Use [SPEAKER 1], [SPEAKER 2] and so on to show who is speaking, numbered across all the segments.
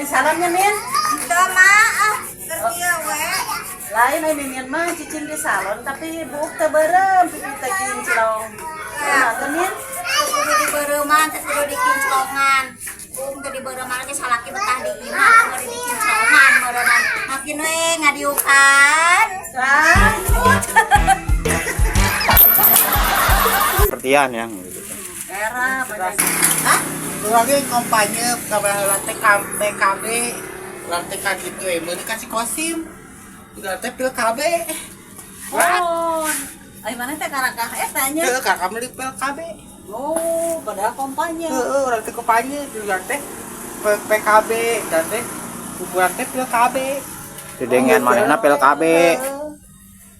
[SPEAKER 1] salonnya, Min?
[SPEAKER 2] Itu mah ah, keur kieu we.
[SPEAKER 1] Lain ai Mimin mah cicing di salon, tapi buuk teh beureum, pipi teh kinclong. Kumaha teh, Min?
[SPEAKER 2] Teu kudu dibeureuman, teu kudu dikinclongan. Buuk teu dibeureuman ge salaki betah di imah, teu kudu dikinclongan meureunana. Makin we ngadiukan.
[SPEAKER 1] Rambut.
[SPEAKER 3] Sepertian yang gitu.
[SPEAKER 1] Era banyak. Hah?
[SPEAKER 4] Lagi kampanye kabar teh PKB, urang teh ka kitu we meuli ka si Kosim. Udah teh pil KB.
[SPEAKER 1] Oh. Ai mana teh karakah eta nya?
[SPEAKER 4] Heeh, kakak meuli pil KB.
[SPEAKER 1] Oh, padahal kampanye.
[SPEAKER 4] Heeh, urang teh kampanye urang teh PKB dan teh urang teh pil KB.
[SPEAKER 3] Didengean manehna pil KB.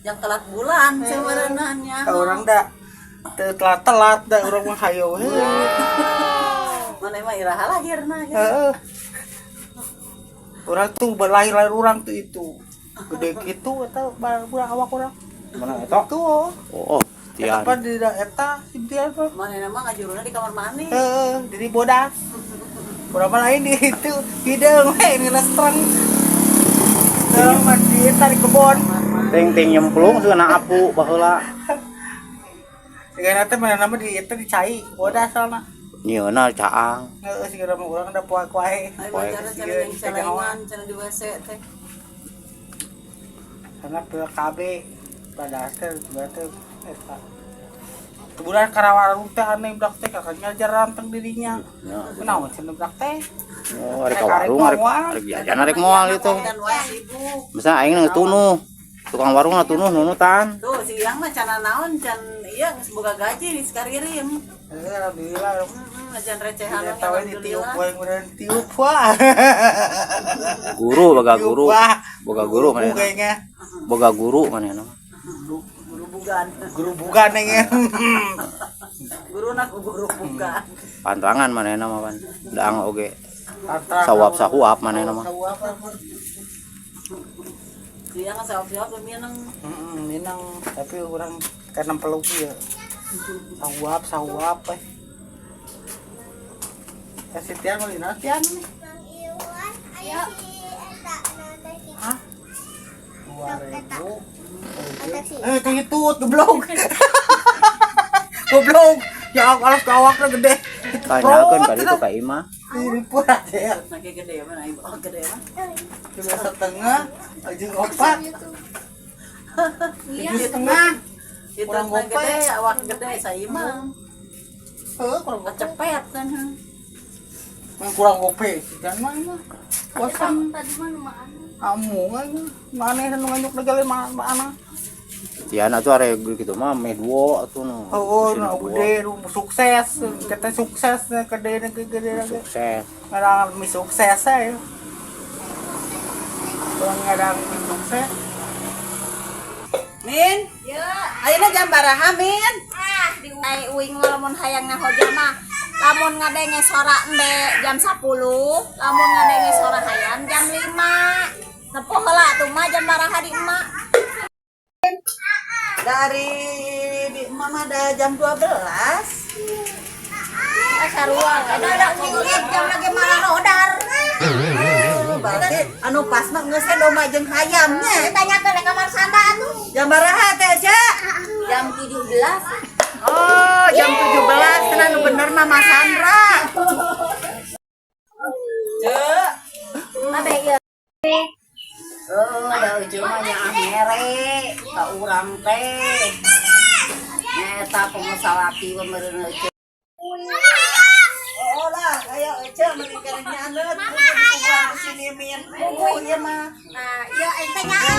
[SPEAKER 1] Yang telat bulan sebenarnya.
[SPEAKER 4] Ka urang da teu telat-telat da urang mah hayo we.
[SPEAKER 1] Mana mah iraha lahirna gitu.
[SPEAKER 4] Heeh. Urang tuh berlahir-lahir urang tuh itu. Gede gitu eta budak awak urang.
[SPEAKER 3] Mana eta?
[SPEAKER 4] Tuh.
[SPEAKER 3] Oh,
[SPEAKER 4] Eta
[SPEAKER 3] Tian.
[SPEAKER 4] pa di eta si Tian mah.
[SPEAKER 1] Mana mah ngajuruna di kamar mandi.
[SPEAKER 4] Heeh, jadi bodas. Urang mah lain di itu hideung we ini restoran. Dalam mandi eta di kebon.
[SPEAKER 3] Ting ting nyemplung sudah apu baheula.
[SPEAKER 4] Siga teh mana nama di eta di cai bodas soalna.
[SPEAKER 3] Nyieuna caang.
[SPEAKER 4] Heeh, siga mah urang da poe wae.
[SPEAKER 1] Ayo
[SPEAKER 3] Poe.
[SPEAKER 1] cara cara yang celengan, cara di WC teh.
[SPEAKER 4] Karena pil KB pada teh berarti eta. Kebulan karawarung teh aneh budak teh kakaknya ajar ranteng dirinya.
[SPEAKER 3] Ya.
[SPEAKER 4] Kunaon cenah budak teh?
[SPEAKER 3] Oh, arek ka warung, arek arek jajan arek moal itu.
[SPEAKER 1] Dan wae sibuk.
[SPEAKER 3] Misalnya aing geus tunuh. Tukang warung na tunuh nunutan.
[SPEAKER 1] Tuh siang mah cana naon can iya geus boga gaji di sekaririm.
[SPEAKER 4] Heeh, alhamdulillah.
[SPEAKER 1] Heeh, can recehan
[SPEAKER 4] Tidak
[SPEAKER 1] oge,
[SPEAKER 4] tahu ditiup
[SPEAKER 1] alhamdulillah.
[SPEAKER 4] wae kemudian tiup wah.
[SPEAKER 3] Guru boga guru.
[SPEAKER 4] Tiup, wah.
[SPEAKER 3] Boga guru manehna.
[SPEAKER 4] Kayaknya.
[SPEAKER 3] Boga guru manehna.
[SPEAKER 1] Guru bugan.
[SPEAKER 4] Guru bukan kayaknya.
[SPEAKER 1] Guru nak guru bugan.
[SPEAKER 3] Pantangan manehna mah pan. Daang oge. Sawap sahuap manehna mah.
[SPEAKER 4] Sawap.
[SPEAKER 1] Siang sawap-sawap minang.
[SPEAKER 4] Heeh, minang tapi orang karena peluk ya. Sawap, sawap eh. Kasih Tian mau dina Tian nih.
[SPEAKER 5] Mang Iwan, ayo si eta naon teh si
[SPEAKER 4] Hah? 2000.
[SPEAKER 5] Eta si
[SPEAKER 4] Eh, kayak gitu, goblok. Goblok. Ya alas ke awakna gede.
[SPEAKER 3] Tanyakeun ka ditu ka imah.
[SPEAKER 4] Ini pun aja ya.
[SPEAKER 1] Nah, gede mah, oh gede mah.
[SPEAKER 4] Cuma setengah, jeung opat. 7,5.
[SPEAKER 1] Itu
[SPEAKER 4] Kurang
[SPEAKER 1] mah
[SPEAKER 4] gope.
[SPEAKER 1] gede, awak gede saya mah.
[SPEAKER 4] Heeh, kurang gope.
[SPEAKER 1] Kecepet kan.
[SPEAKER 4] Mah kurang gope. Dan mah mah. Bosan.
[SPEAKER 2] Tadi mah nu mana?
[SPEAKER 4] Kamu kan maneh nu nganjuk negara mana?
[SPEAKER 3] Tian atuh arek gitu mah meh duo atuh nu.
[SPEAKER 4] Oh,
[SPEAKER 3] Sini
[SPEAKER 4] nu
[SPEAKER 3] duo.
[SPEAKER 4] gede, nu sukses, kita sukses, gede gede gede.
[SPEAKER 3] Sukses.
[SPEAKER 4] Ngarang mi sukses aja. Kurang ngarang mi sukses.
[SPEAKER 1] Min,
[SPEAKER 2] Ya.
[SPEAKER 1] ayeuna jam baraha, Min?
[SPEAKER 2] Ah, di ai uing mah lamun hayang ngahoja mah lamun ngadenge sora embe jam 10, lamun ngadenge sora hayam jam 5. Tepo heula atuh mah jam baraha di emak.
[SPEAKER 1] Dari di mama ada jam 12.
[SPEAKER 2] Ah, sarua ada ada uing jam lagi malah rodar.
[SPEAKER 1] Oh, berarti anu pas mah geus we domba jeung hayamnya.
[SPEAKER 2] Ditanyakeun ke kamar Sanda atuh.
[SPEAKER 1] Jam baraha teh, Cak?
[SPEAKER 2] Jam 17.
[SPEAKER 1] Oh, jam 17 tenan nu bener mah Mas Sandra. Cek.
[SPEAKER 2] Abe ieu.
[SPEAKER 1] Oh, da ujung mah nyaah mere ka urang teh. Nyaeta pengusaha laki meureun ece. Oh lah, ayo ece mending keneh nyaneut. Mama ayo. Si Mimin. Oh, ieu mah.
[SPEAKER 2] Nah, ieu aing teh nyaah.